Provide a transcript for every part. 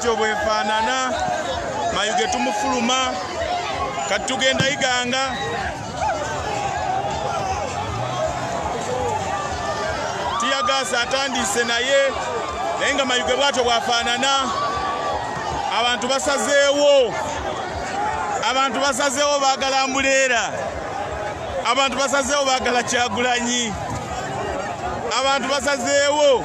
Bwetyo bwefaanana. Mayuge tumufuluma, kati tugenda Iganga. Tiyagasi atandise naye nga Mayuge bwatyo bwafaanana. Abantu basazeewo, abantu basazeewo baagala mbuleera, abantu basazeewo baagala Kyagulanyi, abantu basazeewo.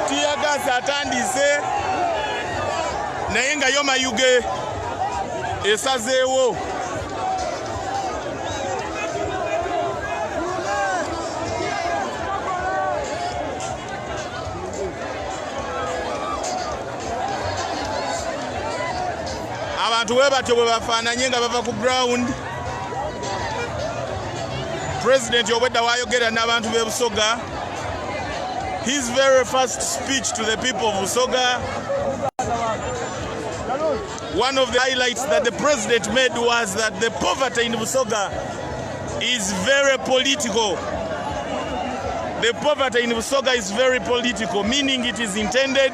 Tiyagasi atandise naye nga yo Mayuge esazeewo. Abantu we batyo bwe bafaananye nga bava ku ground. President obwedda wayogera n'abantu b'e Busoga. His very first speech to the people of Busoga, one of the highlights that the president made was that the poverty in Busoga is very political. The poverty in Busoga is very political, meaning it is intended,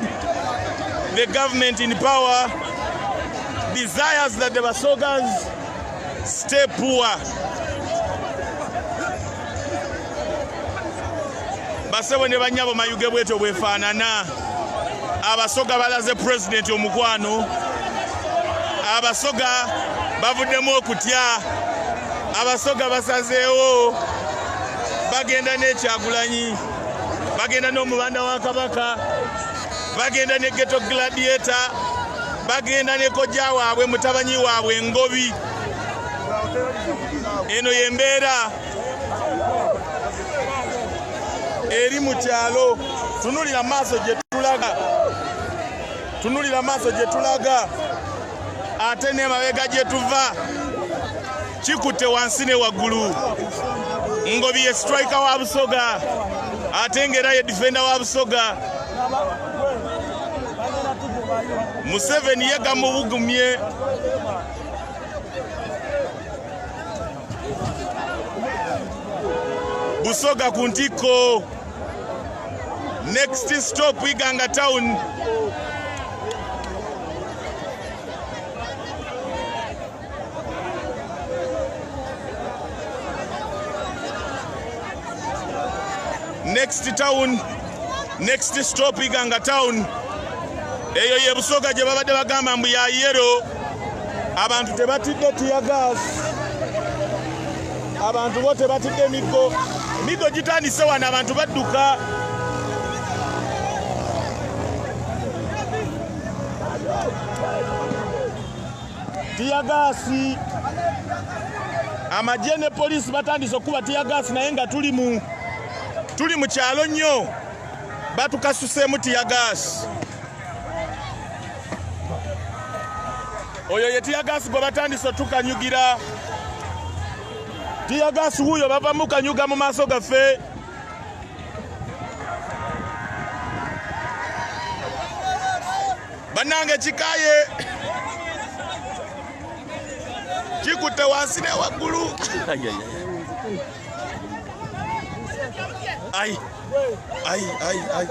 the government in power desires that the Basogas stay poor. Basebo ne banyabo, Mayuge bwetyo bwefaanana. Abasoga balaze pulezidenti omukwano, Abasoga bavuddemu okutya, Abasoga basazeewo bagenda n'Ekyagulanyi, bagenda n'omubanda wa Kabaka, bagenda ne Ghetto Gladiator, bagenda ne kojja waabwe, mutabanyi waabwe Ngobi. Eno yembeera eri mu kyalo. Tunulira maaso gye tulaga, tunulira maaso gye tulaga, ate n'emabega gye tuva kikutte wansi ne waggulu. Ngobi ye striker wa Busoga, ate ng'era ye defender wa Busoga. Museveni ye gamubugumye. Busoga ku ntikko. Next stop Iganga town. Next town, next stop Iganga town. Eyo ye Busoga gye babadde bagamba mbu ya yellow. Abantu tebatidde teargas, abantu bo tebatidde emiggo. Emiggo gitandise wano, abantu badduka. Teargas, amagye ne poliisi batandise okukuba teargas, naye nga tuli mu kyalo nnyo, batukasuseemu teargas. Oyo ye teargas gwe batandise otukanyugira. Teargas wuuyo, bava mukanyuga mu maaso gaffe. Bannange, kikaye kikutte wansi ne waggulu. Ai ai ai ai ai!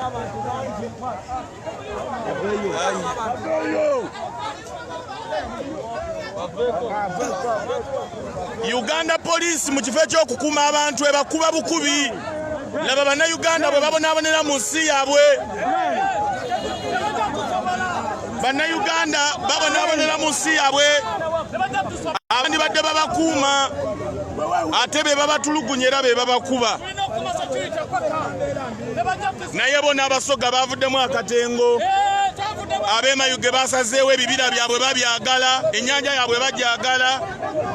Uganda Police mu kifo ekyokukuuma abantu ebakuba bukubi. Laba Bannayuganda bwe babonaabonera mu nsi yaabwe. Bannayuganda babonaabonera mu nsi yaabwe. Abandi badde babakuuma, ate be babatulugunya era be babakuba. Naye bo n'Abasoga bavuddemu akatengo. Ab'emayuge basazeewo ebibira byabwe babyagala, ennyanja yaabwe bagyagala,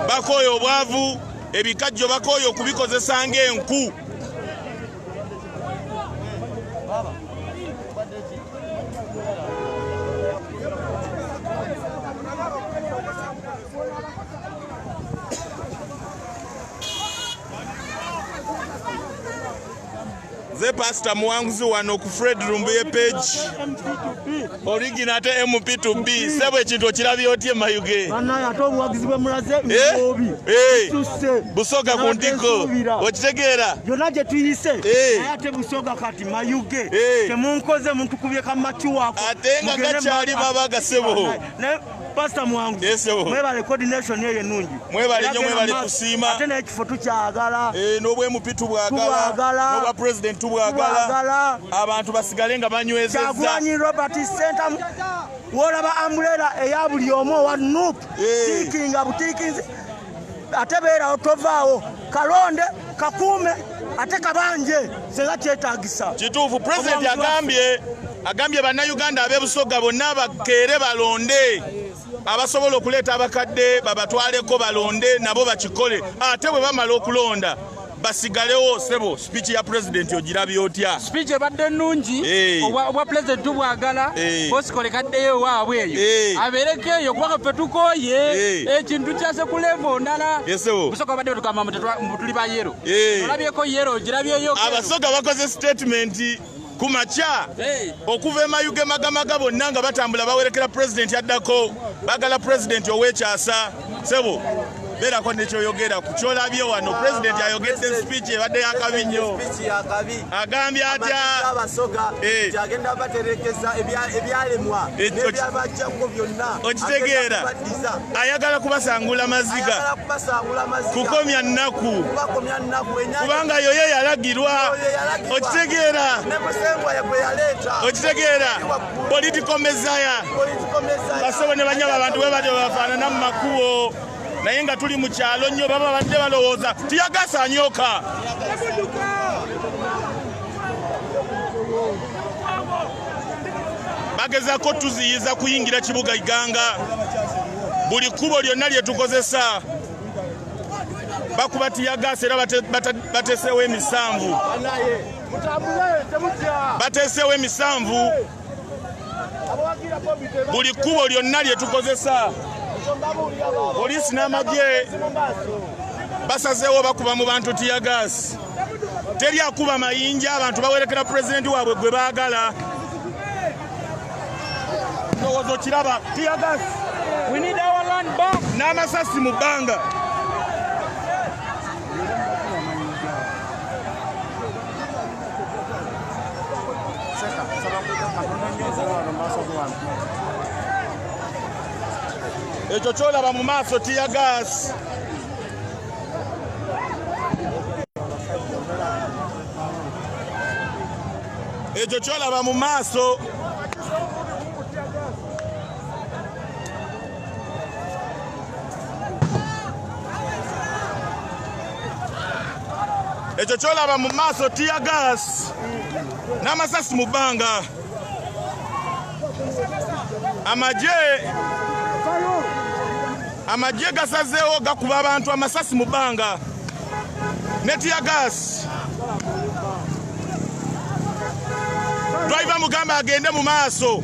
bakooya obwavu, ebikajjo bakooya okubikozesa ng'enku. Nze Ate Pastor Muwanguzi wano ku Fred Lumbuye page. Original ate MP to B. Sebo ekintu okirabye otya Mayuge? Banaye ate obuwagizi bwe mulaze Eh? mbobi. Eh. Tusse. Busoga ku ntikko. Okitegeera? Yonna gye tuyise. Eh. Naye ate Busoga kati Mayuge. Eh. Temunkoze muntukubye kamakiwako. Ate nga gakyali mabaga sebo. Naye Pastor Muwanguzi. Yes, sebo. Mwebale coordination eyo ennungi. Mwebale nnyo, Era mwebale genda kusiima. Ate naye ekifo tukyagala. Eh, n'obwa MP tubwagala. Tubwagala. N'obwa president tubwagala. Tubwagala. Abantu basigale nga banywezezza. Kyagulanyi Robert Ssentamu wolaba umbrella eya buli omu owa NUP Eh. tiikinga butiikinzi ate beerawo tovaawo kalonde kakuume ate kabanje senga kyetaagisa. Kituufu president agambye bannayuganda ab'e Busoga bonna bakeere balonde abasobola okuleeta abakadde babatwaleko balonde nabo bakikole ate bwe bamala okulonda basigalewo. Sebo, speech ya president ogirabye otya? Speech ebadde nnungi. Eh. Obwa president tubwagala. Eh. Bosco lekaddeyo ewaabwe eyo Eh. abeereko eyo kubanga ffe tukooye Eh. ekintu kyase ku level ndala. Yes, sebo. Busoga badde batugamba mbu tuli ba yellow. Eh. Olabyeko yellow ogirabyeyo? Abasoga bakoze statement ku makya okuva e Mayuge Magamaga bonna nga batambula bawerekera pulezidenti addako bagala pulezidenti ow'ekyasa. Sebo, beerako nekyoyogera ku kyolabye wano. Pulezidenti ayogedde speech ebadde yakabi nnyo. Speech yakabi. Agambye atya? Abasoga Eh. nti agenda baterekeza ebyalemwa Eh, n'ebyabajjako byonna. Okitegeera? Agenda kubaddiza. Ayagala kubasangula maziga. Ayagala kubasangula maziga. Kukomya nnaku. Kubakomya nnaku enyanja. Kubanga yoyo yalagirwa. Oyo yalagirwa. Okitegeera? Ne Musengwa ye gwe yaleeta. Okitegeera? Political messiah. Political messiah. Basebo ne banyaba, abantu bwe batyo bafaanana mu makubo naye nga tuli mu kyalo nnyo baba badde balowooza tear gas anyooka. Bagezaako tuziyiza kuyingira kibuga Iganga. Buli kkubo lyonna lye tukozesa bakuba tear gas era bateeseewo emisanvu, bateeseewo emisanvu buli kkubo lyonna lye tukozesa. Poliisi n'amagye basazeewo bakuba mu bantu tear gas, teri akuba mayinja. Abantu bawerekera pulezidenti waabwe gwe baagala. Ndowooza okiraba tear gas. We need our land back. N'amasasi mu bbanga. Ekyo kyolaba mu maaso tear gas. Ekyo kyolaba mu maaso. Ekyo kyolaba mu maaso tear gas n'amasasi mu bbanga. Amagye gasazeewo gakuba abantu amasasi mu bbanga ne tear gas. Driver mugamba agende mu maaso.